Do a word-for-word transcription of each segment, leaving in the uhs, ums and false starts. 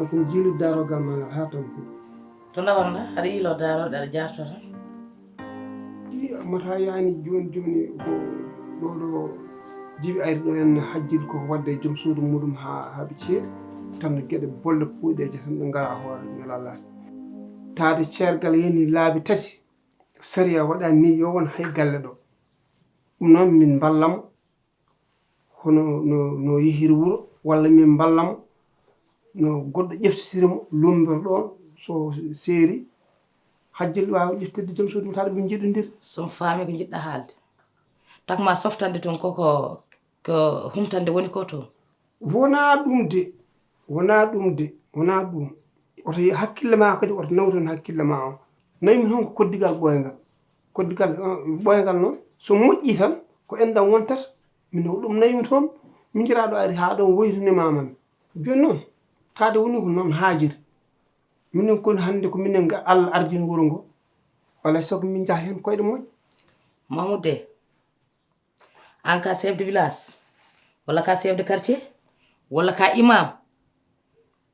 Ko jiilu daarogal ma ngal haa tan. To ndawal ngal aɗa yiilo daaroɗe aɗa jaartata. Mata yani jooni jooni ko ɗo ɗo jibi ari ɗo en hajjil ko wadde joom suudu muɗum ha haaɓi ceeɗi tan geɗe bolle puuɗeje tan ɗe ngala hoore ngala laas taade ceergal yani laabi tati sariya waɗani ni yo won hay galle ɗo ɗum noon min mballamo hono no no yehiri wuro walla min mballamo no goɗɗo ƴeftitiri mo lumbere ɗon so seeri hajjel waawa ƴeftirde joom suudu mum taade ɓe njiɗondir. Somi faami ko njiɗɗa haalde. Takma softande toon ko ko ko humtande woni ko toon. Wonaa ɗum de, wonaa ɗum de, wonaa ɗum. Oto hakkille ma kadi oto nawtan hakkille ma o. Nawi mi toon ko koddigal ɓooyngal. Koddigal ɓooyngal noon so moƴƴii tan ko enɗam wontata. Min ko ɗum nawi mi toon. Miñiraaɗo ari haa ɗoon woytini ma mami. Jooni noon taade woni ko noon haajiri. Minen koni hannde ko minen ga Allah ardini wuro ngo. Alaa e sago min njaha heen koyɗe moƴƴe. Mamoudou Dé, aan ka chef de village walla ka chef de quartier walla ka imam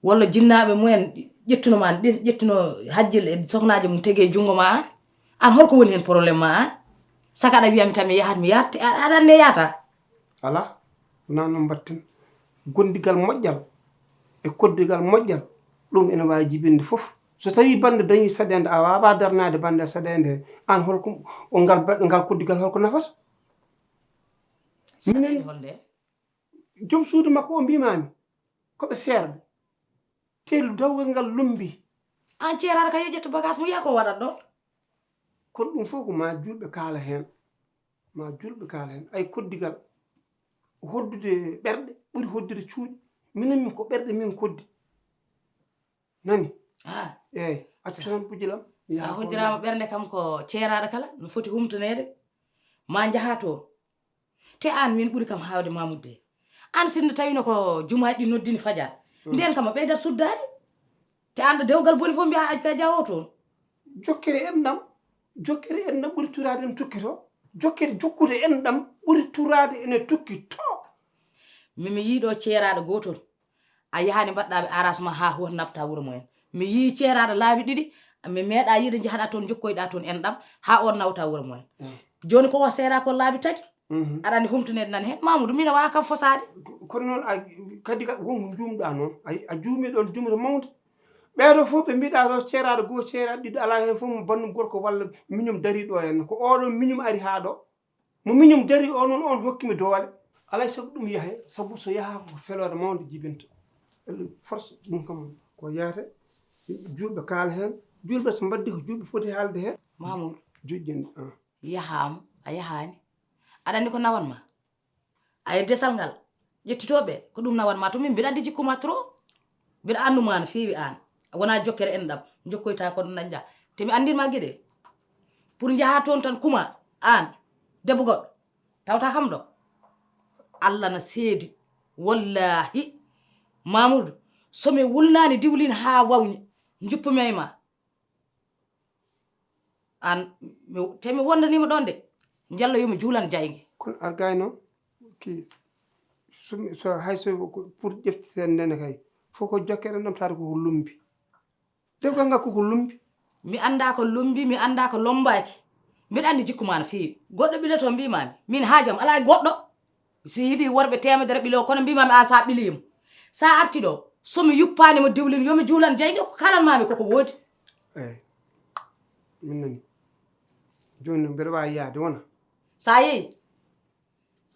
walla jinnaaɓe mumen ƴettuno ma ƴettuno hajjil e soknaajo mum tege junngo ma aan aan holko woni heen problème ma aan saka aɗa wiyami tan mi yahat mi yahat aɗa anndi yahata. Alaa wonaa noon mbaɗten. Gondigal moƴƴal e koddigal moƴƴal ɗum ene waawi jibinde fof. So tawii bannde dañii saɗeende a waawaa darnaade bannde saɗeende he aan holko o ngal ngal koddigal holko nafata? Minen hol nde joom suudu makko o mbimaami ko ɓe seerɓe teelu dawgal ngal lumbi. Aan ceeraɗo kay yo ƴettu bagage mum yaha ko waɗat ɗoon. Kono ɗum fof ko ma julɓe kaala heen. Ma julɓe kaala heen ay koddigal hoddude ɓerɗe ɓuri hoddude cuuɗi minen min ko ɓerɗe min koddi nani ah eeyi accu tan bujilam. Sa hoddirama ɓernde kam ko ceeraɗo kala no foti humtoneede ma njaha toon. Te aan min ɓuri kam haawde Mamoudou Dé. Aan sinno tawino ko jumaaji ɗi noddini fajar nden kam a ɓeydat suddaade. Te aan ɗo dewgal boni fof mbiya a acca jawo toon. Jokkere enɗam jokkere enɗam ɓuri turaade ene tukkito. Jokkere jokkude enɗam ɓuri turaade ene tukkito. Mimi yiiɗo ceeraaɗo gootol a yahaani mbaɗɗaaɓe aras ma haa huwata nafta wuro mumen. Mi yii ceeraaɗo laabi ɗiɗi mi meeɗa yiide njahaɗa toon njokkoyɗa toon enɗam haa on nawta wuro mumen. Jooni ko wa seera ko laabi tati. Aɗa anndi humtuneede nan heen Mamoudou miin a waawa kam fosaade. Kono noon a kadi won ko njuumɗa noon a juumi ɗoon jumre mawnde. Ɓeeɗo fof ɓe mbiɗa ɗo ceeraaɗo goo ceeraaɗo ɗiɗo alaa heen fof mo bannum gorko walla miñum darii ɗo henna ko oɗo miñum ari haa ɗo. Mo miñum dari o noon on hokkimi doole alay sago ɗum yahe sabu so yaha ko feloore mawnde jibinta. Force ɗum kam ko yahata julɓe kaala heen julɓe so mbaddi ko julɓe foti haalde heen. Mamour joƴƴini. Yahaama a yahaani aɗa anndi ko nawan ma aye desal ngal ƴettitooɓe ko ɗum nawan ma to min mbiɗa anndi jikku ma trop. Mbiɗa anndu ma no feewi aan a wona jokkere enɗam jokkoyta kono dañɗa te mi anndin ma geɗe pour njaha toon tan kuma aan debbo goɗɗo tawta kam ɗo. Allah na seedi wallahi Mamoudou so mi wulnaani diwlin haa wawni njuppumi e ma. Aan te mi wondanima ɗon de jallo yo mi juulan jayge. Kono argay noon ki so hay so pour ƴeftiten nene kay fof ko jokkere ɗam taata koko lumbi. Dewgal ngal koko lumbi. Mi annda ko lumbi mi annda ko lombaaki. Mbiɗa anndi jikku ma no feewi goɗɗo ɓiloto mbimami min haajam alaa e goɗɗo. Si yiɗi worɓe temedere ɓilo kono mbimami a sa ɓilimo sa arti ɗo somi yuppanimo diwlin yomi juulan jayge ko kalanmami koko woodi. Eyi min nani. Jooni noon mbeɗa waawi yahde wona. Sa yehi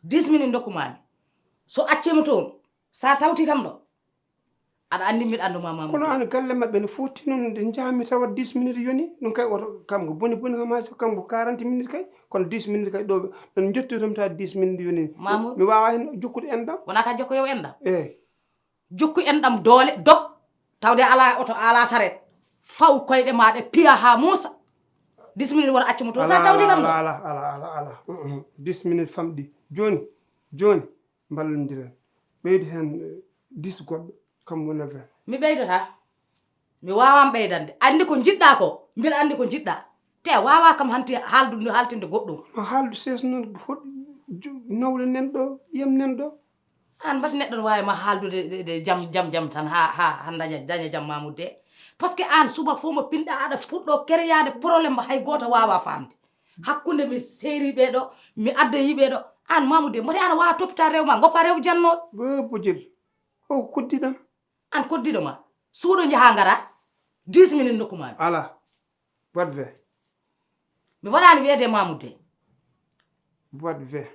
dix minutes ndokkumami so accima toon sa tawti kam ɗo aɗa anndi mbiɗa annduma ma. Kono an galle maɓɓe ne foti noon nde njahmi tawa dix minutes yoni ɗum kay oto kam ko boni boni kam hay so kam ko quarante minutes kay kono dix minutes kay ɗo ɗon jottotomta dix minutes yoni. Mamour mi wawa hen jokkude enɗam. Wona ka jokkoyow enɗam. Eyi. Jokku enɗam doole dog tawde ala oto ala saret faw koyɗe ma ɗe piya ha muusa. Dix minutes wota accu mo toon sa tawdi kam ɗo. Ala ala ala ala dix minutes famɗi. Joni joni mballodiren ɓeydu hen dix goɗɗo kam wona vingt. Mi ɓeydata. Mi wawan ɓeydande anndi ko jiɗɗa ko mbiɗa anndi ko jiɗɗa. Te a wawa kam hanti haaldude haltinde goɗɗum. No haaldu ses noon hoɗ nawle nen ɗo ƴiyam nen ɗo. Aan mbati neɗɗo no waawi ma haaldude de, de jam, jam, jam tan haa, haa, haa daña, daña jam Mamoudou de. Parce que aan subaka fof mo pinɗa aɗa fuɗɗo kereyaade problème mo hay gooto waawaa faamde. Hakkunde mi seeri ɓee ɗo, mi adda yiɓe ɗo. Aan Mamoudou de, mbati aan a waawa toppita rew ma, ngoppa rew jannooɓe. Bo, bojel. O ko koddiɗam. Aan koddiɗo ma. Suuɗo njahaa ngara. Dix minutes nokku ma. Ala. Boîte vingt. Mi waɗaani wiyeede Mamoudou de. Boîte vingt.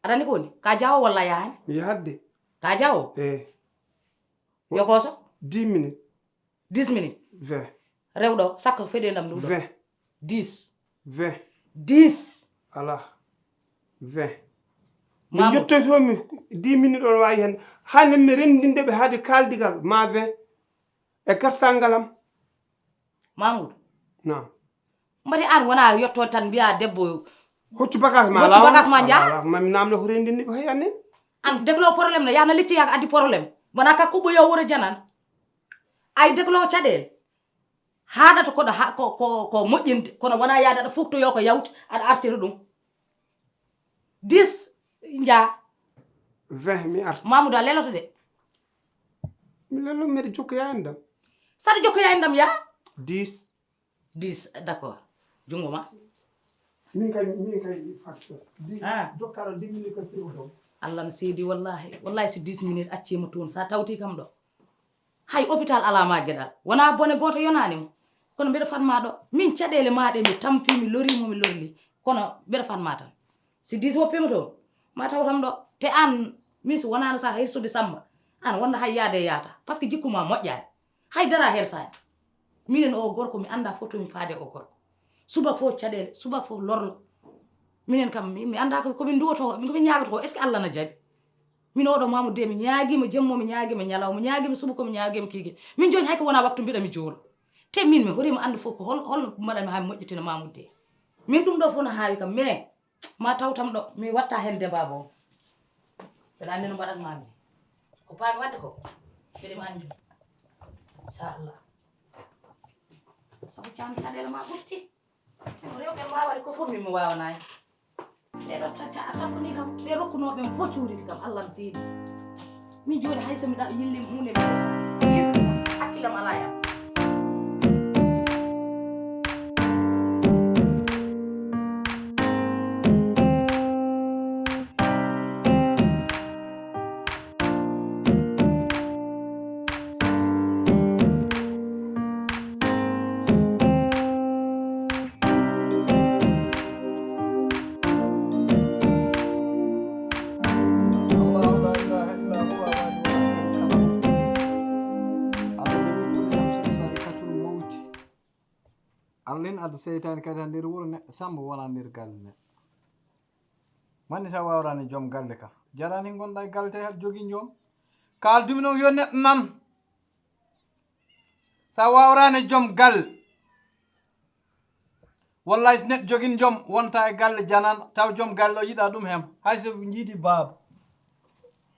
Aɗa anndi ko woni? Ka jawo walla yahaani? Mi yahadde. Ka jawo? Eh. Yo koso? Dix minutes. Dix minutes. Vingt. Rewɗo, sakko feɗe ndam ɗum ɗo. Vingt. Dix. Vingt. Dix. Ala. Vingt. Min Mamoudou. Jottotomi dix minutes on waawi hen. Hannde mi renndinde ɓe haade kaaldigal ma vingt. E kartangal am. Mamoudou. Naam. Mbati aan wona yotto tan mbiya debbo. Hoccu bagage ma. Hoccu bagage ma njaha. Ala, ala, ma mi namno ko renndinni ɓe hay annen. Aan deglo problème no, yana licci yak addi problème. Wona ka kuɓɓo yo wuro janan. Ay deglo caɗeele. Haaɗata koɗo ha, ko, ko, ko moƴƴinde, kono wona yaade aɗa fuktoyo ko yawti, aɗa artira ɗum. Dix, njaha. Vingt, mi arta. Mamoudou a leloto de. Mi lelo, mbeɗa jokkoya en dam. Saɗa jokkoya en dam, ya? Dix. Dix, d'accord. Junngo ma. Min kay, min kay, Fatou. Dix, ah. Dokkara dix minutes ka sirgo ɗo. Allah no seedi, wallahi. Wallahi, si dix minutes accii mo toon, sa tawti kam ɗo. Hay hôpital alaa ma geɗal. Wonaa bone gooto yonaani mo. Kono mbeɗa fad ma ɗo. Min caɗeele ma ɗe mi tampi, mi lori mo, mi lorli. Kono mbeɗa fad ma tan. Si dix woppii mo toon, ma taw tan ɗo. Te aan, min so wonaano sa hirsude Samba, aan wonda hay yaade yaata. Parce que jikku ma moƴƴaani. Hay dara hersaani. Minen o gorko, mi annda fof to mi paade o gorko. Subaka fof caɗeele, subaka fof lorlo. Minen kam, mi, mi annda ko, ko min duwoto, ko min ñaagoto ko. Est-ce que Allah na jaɓi? Min oɗo Mamoudou de, mi ñaagiima jemmo, mi ñaagiima ñalawma, mi ñaagiima subaka, mi ñaagiima kikiiɗe. Min jooni hay ko wona waktu mbiɗa mi juula. Te min mi horii mo anndu fof ko hol-, holno mbaɗanmi haa mi moƴƴitina Mamoudou de. Min ɗum ɗo fof no haawi kam, mais ma taw tam ɗo, mi watta heen débat bo. Mbeɗa anndi no mbaɗanmaami. Ko paami waɗde ko, mbeɗa mi anndi. Inchallah. Sabu cam caɗeele ma ɓurti. Rewɓe mbaawani ko fof min mi waawanaani. Ɓeɗo taca a tamponi kam, ɓe rokkunooɓe mo fof cuuriti kam, Allah no seedi. Min jooni hay so mi ɗa-, yilli huunde mi yirti tan, hakkilam alaa e am. Allahu la ilaha illa huwa al-aliyyul azim. Kala. Allah de min ɓuri kam sensare katul mawti. Allah en adda seytaane kadi haa nder wuro neɗɗo, Samba wona nder galle neɗɗo. Manni sa wawrani joom galle ka. Jarani ngonɗa e galle tawi haɗa jogii joom. Kaaldumi noon yo neɗɗo nan. Sa wawrani joom galle. Wallahi so neɗɗo jogii joom wonta e galle janan taw joom galle o yiɗa ɗum hem. Hay so jiidi baaba.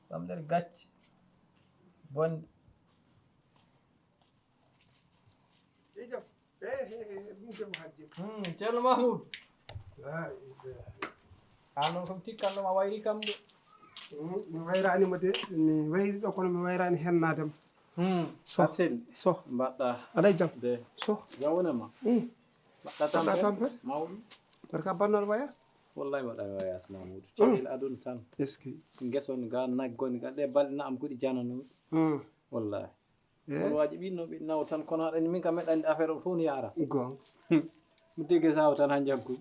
Ɗam nder gacce. Bonde. Ijo. Eh, eh, eh, ɗum ko mo hajji. Hmm, Ceerno Mahmoud. La ilaha. An noon kam tikkanno ma wayri kam de. Hmm, mi wayraani mo de, mi wayri ɗo kono mi wayraani hennaade mo. Hmm, so, a selli. So. Mbaɗɗa. Aɗa e jam? De. So. Jam wonani ma? Hmm. Mbaɗɗa tampere? Mbaɗɗa tampere? Mawɗum. Barka bannoɗo voyage? Wallahi mbaɗɗa voyage Mahmoud. Hmm. Caɗeele aduna tan. Est-ce que? Ngeson ga, naggon ga, ɗe balɗe na am kuɗi janano. Hmm. Wallahi. Eh? Kono waaji ɓinno ɓe nawa tan kono aɗa anndi min kam meɗa anndi affaire o fof no yaara. Goonga. Mi dege sawo tan ha jaggu.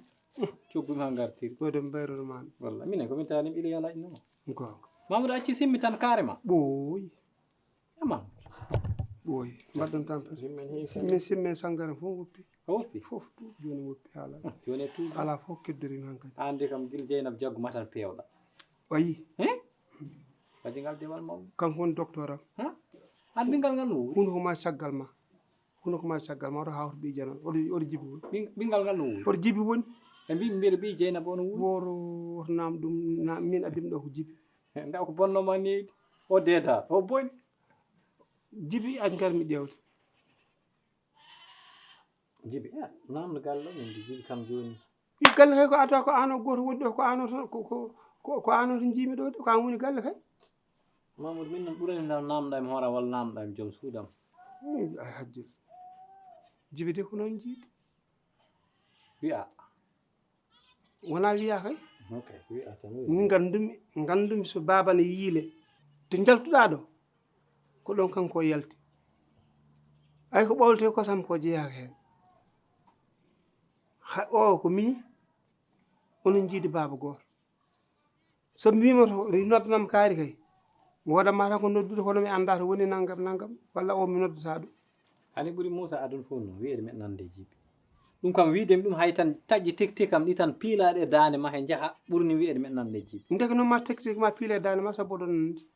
Coggu mi ha ngartiri. Ko de mbayruno ma. Wallahi minen ko min tani ɓiɗo yalaƴ no. Goonga. Mamoudou acci simmi tan carrément. Ɓooyi. E Mamoudou. Ɓooyi. Mbaɗɗon tampere. Simmen he simmen, simmen sangara fof woppi. A woppi? Fof tu, jooni woppi haala. Hmm, jooni e tuubi. Ala fof keddori mi hankadi. An de kam gila Jeynaba jaggu ma tan pewɗa. O yi. Hein? Waɗi ngal dewal mawɗo. Kanko woni docteur am. Hã? An ɓingal ngal no wuuri? Hunuko ma caggal ma. Hunuko ma caggal ma, oto hawto ɓiy janan. Oto, oto jibi woni. Ɓin-, ɓingal ngal no wuuri? Oto jibi woni. Ɓe mbi mbiɗa ɓiy Jeynaba o no wuuri. Woro, oto nam ɗum, na, min addi mi ɗo ko jibi. He, nda ko bonno ma neydi. O deeda, o boni. Jibi, an ngar mi ƴeewde. Jibi, eh, namdo galle o, min mbi Jibi kam jooni. Ɓi galle kay ko adda ko an o gooto woni ɗo, ko an o tan, ko, ko, Ko, ko an o to njiimi ɗo de, ko an woni galle kay. Mamoudou, min noon ɓurani nam namɗa mi hoora walla namɗa mi joom suudam. Hmm, ay hajjel. Jibi de ko noon jiiɗi. Wiya. Wona wiya kay. Ok, wiya tan. Min ngandumi, ngandumi so baaba ne yiile. To njaltuɗaa ɗo, ko ɗon kanko o yalti. Ay ko ɓawlete kosam ko jeyaaka heen. Ha, o ko mini, onon njiidi baaba gooto. So mi wiima to noddanam kaari kay, mi waɗanma tan ko noddude kono mi anndaa to woni nanngam nanngam walla o mi noddata ɗum. Hani ɓuri Muusa adun fof no wiyeede men nande jibi. Ɗum kam wiide mi ɗum hay tan taƴƴi tik tik am ɗi tan piilaaɗe e daande ma he njaha ɓurni wiyeede men nande jibi. Ndeke noon ma tik tik ma piile e daande ma sabu oɗon nanndi.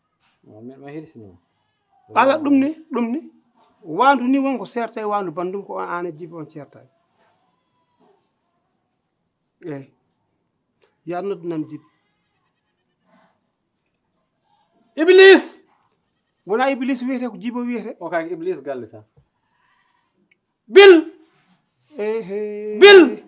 Min ma hirsinima. Ala ɗum ni, ɗum ni. Waandu ni won ko seerta e waandu banndum ko on aan e jibi on ceerta. Eyi. Yaa noddu nam jibi. Iblis. Wona iblis wiyete ko jibo wiyete. O kay iblis galle tan. Bil. Ehe. Bil.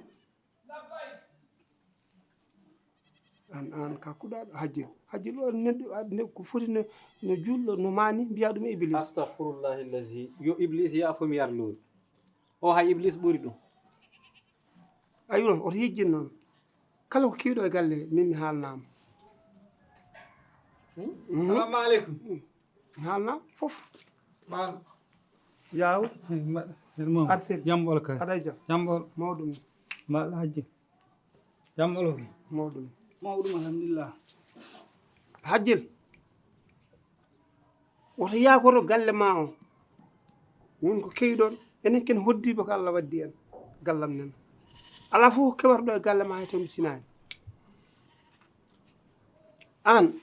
An an ka kuɗaɗo hajjel hajjel o neɗɗo ne ko foti no no julɗo no mani mbiya ɗum iblis. Astahfirullahi llazi yo iblis yaafo mi yar lowdi. O hay iblis ɓuri ɗum. Ayi ɗon oto yejjin noon kala ko kewiɗo e galle min mi haalnama. Salamu aleykum. Mi haalnama fof. Ɓaalo. Yaw. Sir mom. Arsir. Jamɓol kay. Aɗa jam. Jamɓol. Mawɗum. Mbaɗa hajji. Jamɓol o. Mawɗum. Mawɗum alhamdulillah. Hajjel. Woto yaakoto galle ma o won ko kewi ɗon enen ken hoddiɓe ko allah waddi en. Gallam nen ala fof ko kewarɗo e galle ma hay tawi mi sinaani. An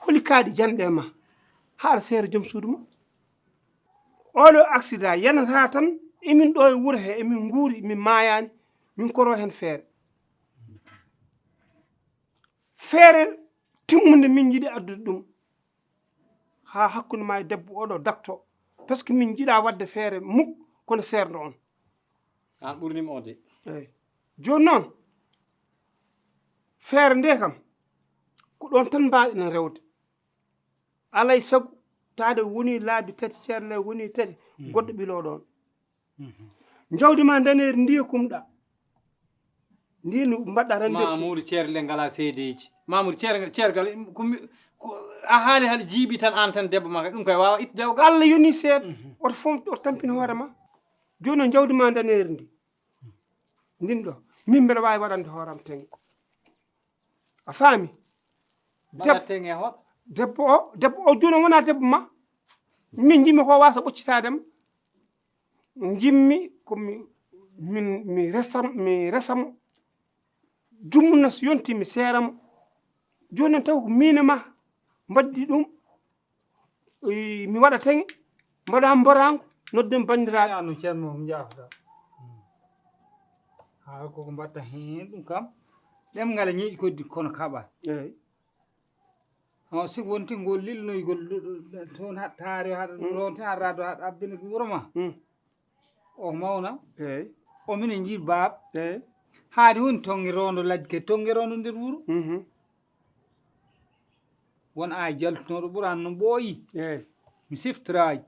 holi kaaɗi janɗe ma haɗa seere joom suudu ma. Oɗo accident yanata tan emin ɗo e wuro he emin nguuri min maayani. Min koro hen feere feere timmunde min jiɗi addude ɗum ha hakkunde ma e debbo oɗo dakto. Parce que min jiɗa wadde feere muk kono seerdo on. An ɓurnima o de. Eyi joni noon feere nde kam ko ɗon tan mbaɗen rewde. Alay sago taade woni laabi tati ceerle woni tati goɗɗo ɓilo ɗon. Jawdi ma ndaneeri ndi e kumɗa ndi no mbaɗɗa rende. Mamoudou ceerle ngala seedeji. Mamoudou ceergal a haali haɗa jiiɓi tan an tan debbo ma kay ɗum kay wawa ittude o. Allah yoni seeɗa oto fof oto tampin hoore ma. Joni o jawdi ma ndaneeri ndi ndin ɗo min mbeɗa wawi waɗande hooram tengo. A faami? Mbaɗa tenge hoɗ. Debbo o debbo o joni o wona debbo ma. Min jimmi ko wasa ɓoccitadema. Jimmi ko mi min mi resam mi resamo. Jummunas yonti mi seeramo. Joni noon taw ko mine ma mbaddi ɗum. Mi waɗa teng mbaɗa mborango. Nodden bandiraɓe. Ano ceerno mo jafata. Haa koko mbatta heen ɗum kam ɗemngal e ñiiƴi koddi kono kaɓa. Eyi. On siko wonti ngol lilnoygol toon haɗ taari haɗ ronti haɗ rado haɗ abbini wuro ma. O mawna. Eyi. O mine jiir baab. Eyi. Haade woni tonge rondo ladde kadi tonge rondo nder wuro. Won a jaltunoɗo ɓuran no ɓooyi. Eyi. Mi siftoraji.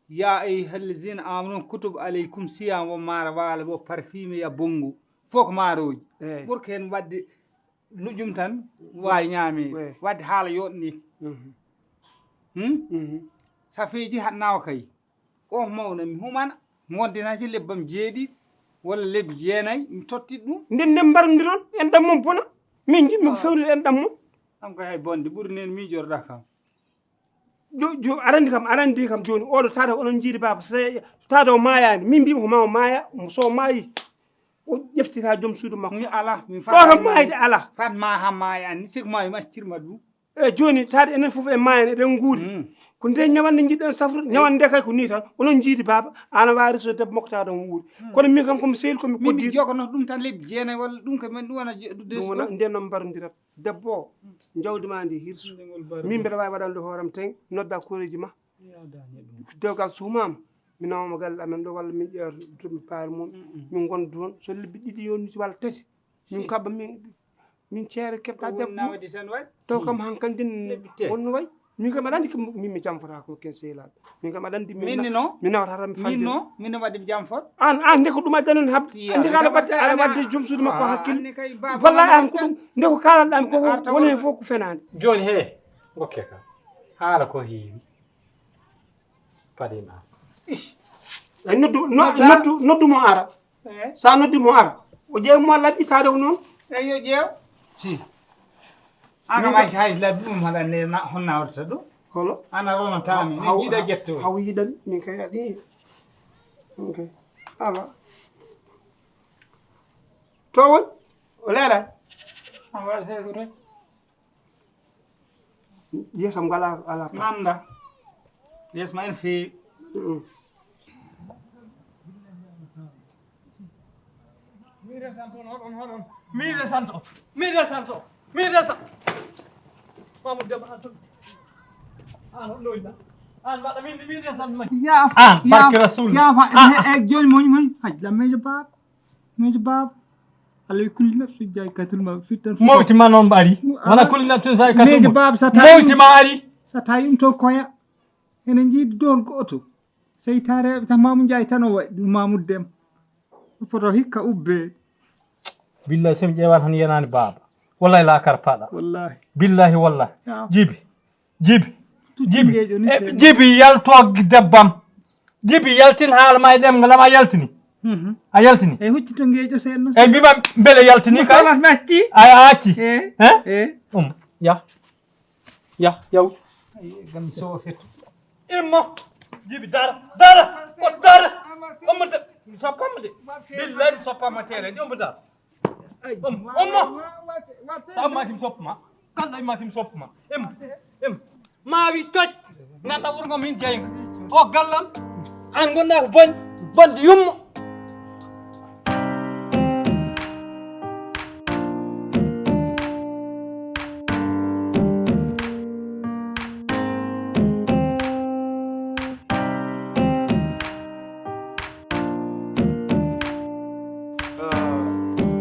Ya ayuha allazina amanu kutub alaykum siyam wo mara wala wo parfime ya bongo. Fof ko maroji. Eyi. Ɓurka hen wadde lujum tan wawi ñaame. Wadde haala yoɗni. Hmm? Safeji haɗnawa kay. O mawna mi humana mi woddinati lebbam jeeɗiɗi walla lebbi jeenayi mi tottit ɗum. Nden nden mbarondiron enɗam mum bona. Min jiɗmi ko fewnude enɗam mum. Kam kay hay bonde ɓuri nen miijorɗa kam. Jo jo arandi kam arandi kam joni oɗo tata onon jiidi baba se tata o mayani min mbima ko ma o maya so o mayi o ƴeftita joom suudu makko. Mi ala min fata mayde ala. Fat ma ha mayani sik mayi mi accirma ɗum. E joni taade enen fof en mayen eɗen guuri. Ko nde ñawande jiɗɗen safrude ñawande nde kay ko ni tan onon jiidi baba ana wawi resude debbo makko taade on wuuri. Kono min kam komi sehil komi koddiɗo. Jogono ɗum tan lebbi jeenayi walla ɗum ko men ɗum wona ɗum wona nden noon mbarondirat debbo o jawdi ma ndi hirsu. Min mbeɗa wawi waɗande hooram ten nodda koreji ma. Dewgal suumama mi nawama galle amen ɗo walla min ƴeewa tomi paari mum min gonda toon so lebbi ɗiɗi yoniti walla tati min kabba min Min ceere keɓta debbo. Nawadi tan waɗi. Taw kam hankandi wonno way. Min kam aɗa anndi min mi jamfata ko ken sehilaɓe. Min kam aɗa anndi min nawata tan mi fande. Min no min no waɗi mi jamfot. An an nde ko ɗum adda non habde. Anndi kala wadde ala wadde joom suudu makko hakkille. Wallahi an ko ɗum nde ko kalanɗami ko woni hen fof ko fenaande. Jooni he ngokke ka haala ko heewi. Paɗima. Ish. Ay noddu no- noddu noddu mo ara. Eh? Sa noddi mo ara. O ƴeew mo labbi sa rew noon. Eyi yo ƴeew. Si. An kam ay si hay labbi mum haɗa nde na honna warta ɗum. Holo. Ana ronotami ni jiiɗa jetto. Haw yiɗan min kay aɗi. Ok. Ala. To won. O leeɗa. An waɗa sey ko rek. Yeesam ngal ala ala. Nanda. Yees ma en feewi. Miire santo hoɗon hoɗon. Miire santo. Miire santo. Miire santo. Mamu debbo an. An on ɗoyna. An mbaɗa min miire santo. Yaafa. An barke rasul. Yaafa. E joni moñ moñ haj lammejo baaba. Miijo baaba. Allah wi kulli nafsin zaa'iqatul mawt. Fittan fof. Mawti ma noon mbaari. Wona kulli nafsin zaa'iqatul mawt. Miijo baaba sa tawi. Mawti ma ari. Sa tawi ɗum to koya. Ene jiidi doon gooto. Seytaare tan Mamu Njaay tan o waɗi ɗum Mamudu Dem. O foto hikka ubbe. Billahi so mi ƴeewa tan yenaani baaba. Wallahi la kar paɗa. Wallahi. Billahi wallahi. Jibi. Jibi. Jibi. Jibi yalto debbam. Jibi yaltin haala ma e ɗemngal am a yaltini. A yaltini. E huccito ngeeƴo seeɗa. E mbima mbele yaltini kay. Salat matti. A acci. Eh? Eh? Um. Ya. Ya, yaw. Gam so fetto. Immo. Jibi dara. Dara. Ko dara. Ummo de. Soppama de. Billahi soppama tere. Ummo dara. Ummo. Taw makim soppuma. Kala makim soppuma. Em. Em. Ma wi toj. Nganda wuro ngo min jeyga. O gallam. An gonda ko bon. Bonde yummo.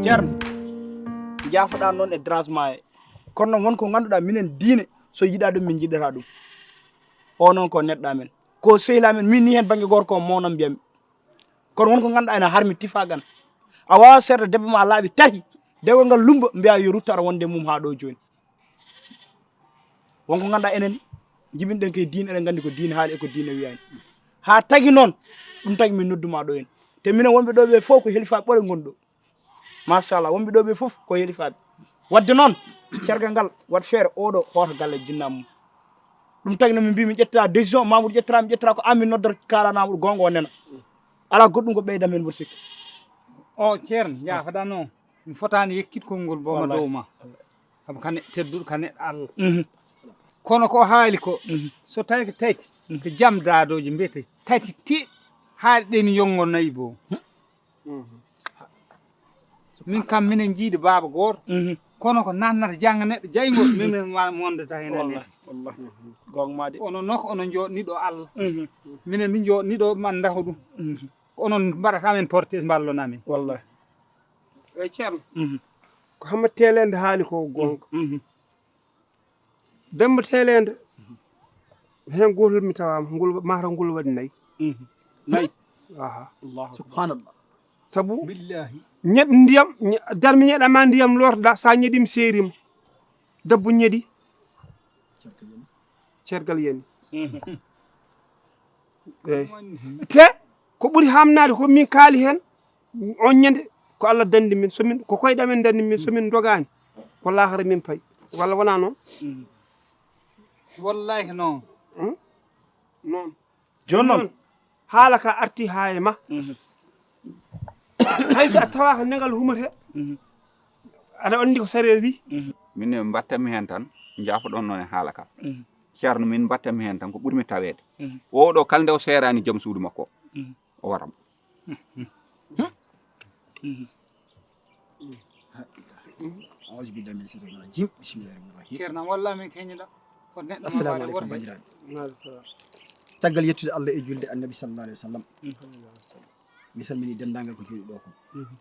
Ceerno, njaafoɗaa noon e dérangement he. Kono noon won ko ngannduɗaa minen diine, so yiɗaa ɗum, min njiɗataa ɗum. O noon ko neɗɗo amen. Ko sehil amen, min ni heen bannge gooto ko mawnan mbiyami. Kono won ko ngannduɗaa ene harmi tifaagan. A waawaa seerde debbo ma a laaɓi tati, dewgal ngal lummba mbiyaa yo rutto aɗa wonde e mum haa ɗo jooni. Won ko ngannduɗaa enen njibinɗen koye diine, eɗen nganndi ko diine haali e ko diine wiyaani. Haa tagi noon, ɗum tagi min nodduma ɗo en. Te minen wonɓe ɗo ɓe fof ko helifaaɓe ɓole ngon ɗo. Machallah, wonɓe ɗo ɓe fof ko helifaaɓe. Wadde noon, cergal ngal, waɗ feere oɗo hoota galle jinna mum. Ɗum tagi no min mbi min ƴetta décision, Mamoudou ƴettata, mi ƴettata ko an min noddata kaalana Mamoudou goonga o nena. Alaa goɗɗum ko ɓeyda men mboɗo sikki. O ceerno, njaafaɗa noon. Mi fotaani yekkit konngol booma dow ma. Kam ka neɗɗo tedduɗo, ka neɗɗo Allah. Mhm. Kono ko o haali ko, mhm, so tawi ko tati, mhm, ko jam daadooji mbiyete tati ti, haali ɗen yonngo nayi bo. Mhm. Min kam minen jiidi baaba gooto. Mhm. Kono ko nannata jannga neɗɗo jayngol, minen ma wondata heen e wallahi, wallahi. Goonga ma de. Onon nok, onon njooɗni ɗo Allah. Mhm. Minen min njooɗni ɗo man ndaho ɗum. Mhm. Ko onon mbaɗata men porte, mballona men. Wallahi. Eyi, ceerno. Mhm. Ko Hammat Teelende haali ko goonga. Mhm. Demba Teelende. Heen gootol mi tawaama, ngol, mataw ngol waɗi nayi. Mhm. Nayi? Aha. Allahu akbar. Subhanallah. Sabu billahi. Ñeɗ ndiyam, ñe-, darmi ñeɗama ndiyam lorda, sa ñeɗima seerima. Debbo ñeɗi. Cergal yani. Mhm. Eyi. Te ko ɓuri hamnaade ko min kaali heen, on ñande ko Allah danndi min, so min, ko koyɗe amen danndi min, so min ndogaani, ko laakara min payi. Walla wonaa noon? Mm. Wallahi ko noon. Hmm? Noon. Jooni noon. Haala ka arti haa e ma. Mhm. Hay so a tawaaka negal humate, mhm, aɗa anndi ko sariya wi. Mhm. Min ne mbattanmi heen tan, njaafoɗon noon e haala ka. Mhm. Ceerno, min mbattanmi heen tan ko ɓurmi taweede. Mhm. Oo ɗo kala nde o seeraani joom suudu makko, mhm, o waram. Mhm. Mhm. Auzu billahi mina shaytani rajim. Bismillahi rahmani rahim. Ceerno, walla min keñiɗa. Ko neɗɗo. Assalamu aleykum, bandiraɓe. Maaleykum salam. Caggal yettude Allah e julde Annabi sallallahu alaihi wasallam. Mhm. Mi salmini denndaangal ko jooɗi ɗo ko. Mhm.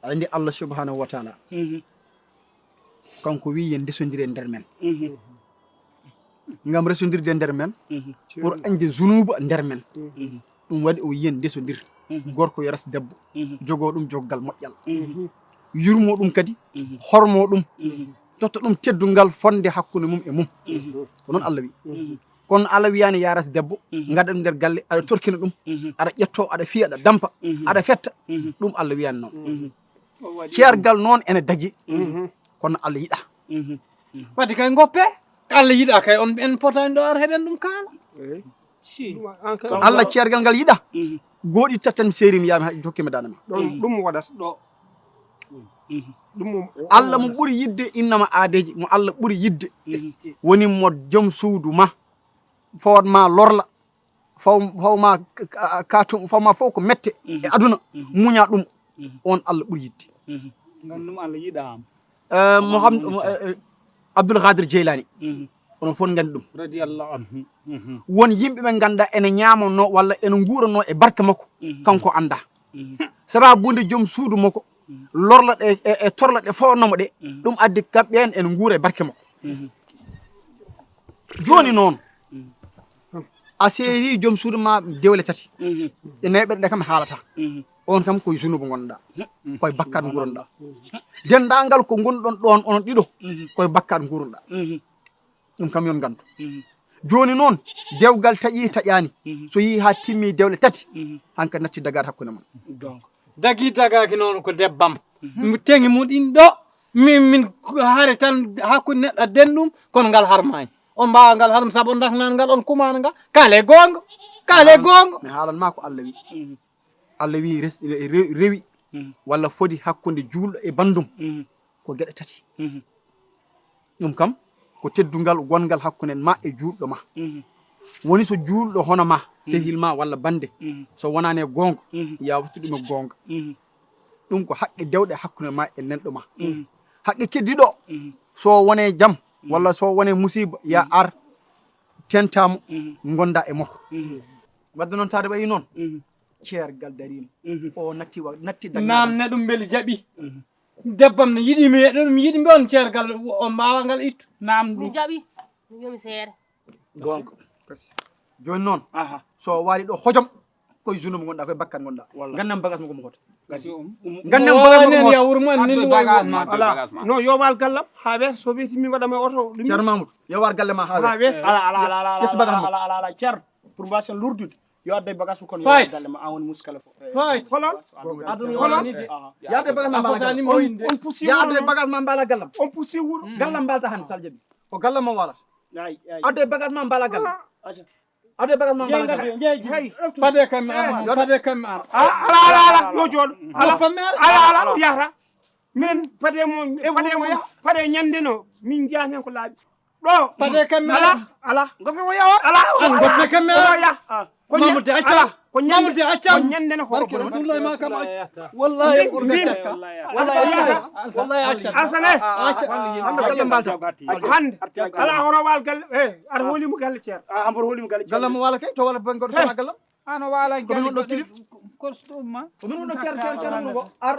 Aɗa anndi Allah subhanahu wa taala. Mhm. Kanko wi yen ndesondir e nder men. Mhm. Ngam resondirde e nder men, mhm, pour añde zunuuba nder men. Mhm. Ɗum waɗi o wi yen ndesondir. Mhm. Gorko yo res debbo. Mhm. Jogoo ɗum joggal moƴƴal. Mhm. Yurmoo ɗum kadi, mhm, hormoo ɗum. Mhm. Totta ɗum teddungal fonde hakkunde mum e mum. Mhm. Ko noon Allah wi. Mhm. Kono Allah wiyaani ya res debbo, mhm, ngaɗa ɗum nder galle, aɗa torkina ɗum, mhm, aɗa ƴetto, aɗa fiya, aɗa dampa, mhm, aɗa fetta. Mhm. Ɗum Allah wiyaani noon. Mhm. Ceergal noon ene dagi. Mhm. Kono Allah yiɗa. Mhm. Mhm. Wadde kay ngoppe, ko Allah yiɗa kay on en potaani ɗo ar heɗen ɗum kaala. Eey. Si. Ɗum an kay Allah ceergal ngal yiɗa. Mhm. Gooɗi tatan seerim yaami hay jokkima dana ma. Ɗum, mhm, ɗum waɗata ɗo. Mhm. Ɗum mo Allah mo ɓuri yidde innama aadeeji, mo Allah ɓuri yidde. Mhm. Woni mo joom suudu ma. Fawat ma lorla. Faw, faw ma ka-, ka-, katum, faw ma fof ko mette, mhm, e aduna, mhm, muña ɗum. Mhm. On Allah ɓuri yidde. Mhm. Ngam ɗum Allah yiɗaama. Eh, Muhammad, eh, eh, Abdul Qadir Jeylani. Mhm. Onon fof nganndi ɗum. Radiyallahu anhu. Mhm. Won yimɓe ɓe ngannduɗaa ene ñaamanoo walla ene nguuranoo e barke makko. Mhm. Kanko anndaa. Mhm. Sababu nde joom suudu makko, mhm, lorla ɗe e, e torla ɗe fawanoo mo ɗe, mhm, ɗum addi kamɓe en ene nguura e barke makko. Mhm. Jooni noon, mhm, a seeri joom suudu ma dewle tati. Mhm. Ɗe nayi ɓerɗe kam haalata. Mhm. On kam koye junubu ngonɗaa. Mhm. Koye bakkat nguuronɗaa. Mhm. Denndaangal ko ngonɗon ɗoon onon ɗiɗo, mhm, koye bakkat nguuronɗaa. Mhm. Ɗum kam yon nganndu. Mhm. Jooni noon, dewgal taƴi taƴaani. Mhm. So yii haa timmi dewle tati, mhm, hankadi natti dagaade hakkunde mon. Donc, dagi dagaaki noon ko debbam. Mhm. Mi teŋi mum ɗin ɗo, min, min hare tan hakkunde neɗɗo adden ɗum, kono ngal harmaani. On mbaawa ngal harma sabu on ndaknaani ngal, on kumaani ngal. Kaale goonga, kaale goonga. Mi haalan ma ko Allah wi. Mhm. Allah wi res-, re-, rewi, mhm, walla fodi hakkunde juulɗo e banndum. Mhm. Ko geɗe tati. Mhm. Ɗum kam, ko teddungal gonngal hakkunde ma e juulɗo ma. Mhm. Woni so juulɗo hono ma, mhm, sehil ma walla bannde, mhm, so wonaani e goonga, mhm, ya wattu ɗum e goonga. Mhm. Ɗum ko haqqe dewɗe hakkunde ma e nelɗo ma. Mhm. Haqqe keddiiɗo, mhm, so wonee jam, mhm, walla so wonee musiiba, ya, mhm, ar tenta mo, mhm, ngonda e makko. Mhm. Wadde noon taade wayi noon, mhm, ceergal dariima. Mhm. O natti wa-, natti dagnaade. Naam ne ɗum mbeli jaɓi. Mhm. Debbam ne yiɗi mi, ɗum yiɗi mbi on ceergal, o mbaawa ngal ittu. Naam mi ɗum. Jaɓi, mi yomi seere. Goonga. Jooni noon, aha, so waali ɗo hojom, koye junubu ngonɗaa, koye bakkat ngonɗaa. Wallaahi. Nganndam bagage makko mo hoto. Gasi um, um, nganndam bagage makko mo hoto. Wuro mo en ni bagage ma. Ala. Bagage ma. Non, yo waal gallam, haa weeta, so weeti mi waɗa ma oto, ɗum. Ceerno Mamoudou, yo waar galle ma haa weeta. Haa weeta. Ala, ala, ala, ala, ƴettu bagage ma. Ala, ala, ala, ala, Ceerno, pour mbasen lurdude. Yo addoy bagage mum kono yo Fayti. Galle ma, an woni muskala fof. Fayti. Holon? Aduna holon? Wonani de. Aha. Yo addoy bagage ma mbaala galle. On, on pusi. Yo addoy bagage ma mbaala gallam. On pusi wuro. Mm. Gallam mbalta hannde, so Allah jaɓi. Ko gallam mo waalata. Ay, ay. Addoy bagage ma mbaala galle. Ah. Addoy bagage ma mbaala galle. Jeeyi, jeeyi. Hey. Pade kam mi ara, pade kam mi ara. Ah, ala, ala, ala, yo jooɗo. Ala. Ala, ala, yahata. Min pade mo, pade mo, pade ñande no, min njiyan hen ko laaɓi. Ɗo. Pade kam mi ala, ala. Ala. Ngofe mo yawa. Ala. An ngofe kam mi ala. Ala. Ko Mamude accam. Ala. Ko ñande. Mamude accam. Ko ñande no barke Rasulullah ma kam. Wallahi, min, min. Wallahi, wallahi, wallahi accam. Asane. Hande galle mbalta. Hande. Ala hono wal galle. Eh, ar holi mo galle ceer. Ah, ambor holi mo galle ceer. Galle mo wala kay to wala bangoɗo sona galle. Ano wala ko min wonɗo kilif. Ko ɗum ma. Ko min wonɗo ceer, ceer, ceer, ngo ar.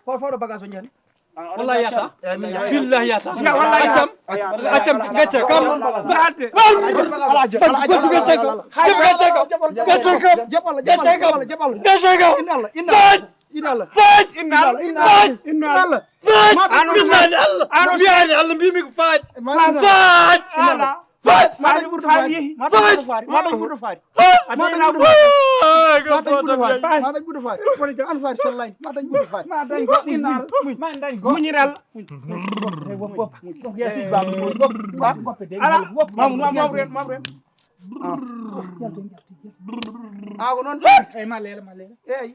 Fo, fo ɗo bagage o njani. Wallahi yata. Eh, min yata. Billahi yata. Ya, wallahi yata. Accam. Accam, gacce kam. Yaade. Gacce kam. Gacce kam. Gacce kam. Gacce kam. Inna Allah, inna Allah. Inna Allah. Inna Allah. Inna Allah. Inna Allah. Inna Allah. Ano billahi Allah. Ano billahi Allah, mbimi ko Faty. Faty. Faty. Inna Allah. Faty! Ma dañ ɓurɗo faari. Faty! Ma dañ ɓurɗo faari. Ma dañ ɓurɗo faari. Faty! Ma dañ ɓurɗo faari. Ma dañ ɓurɗo faari. Woni ko an faari sellaani. Ma dañ ɓurɗo faari. Ma dañ goɗɗo inna Allah. Ma dañ goɗɗo. Muñiral. Wop, wop. Wop, ya si ba mo wop. Wop, wop de. Ala. Wop, wop. Mamu, mamu, mamu ren, mamu ren. Ah, ko noon. Ey, ma leela, ma leela. Ey.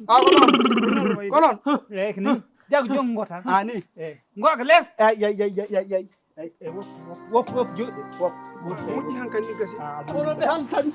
Ah, ko noon. Ko noon. Ey, ko ni. Jago jongo tan. Ah, ni. Ey, ngoka les. Ey, ey, ey, ey, ey, ey. Ey, ey, wop, wop, wop, wop, juuɗe. Wop, wop. Moƴƴi hankadi ni gasi. Ah, onon ɓe hankadi.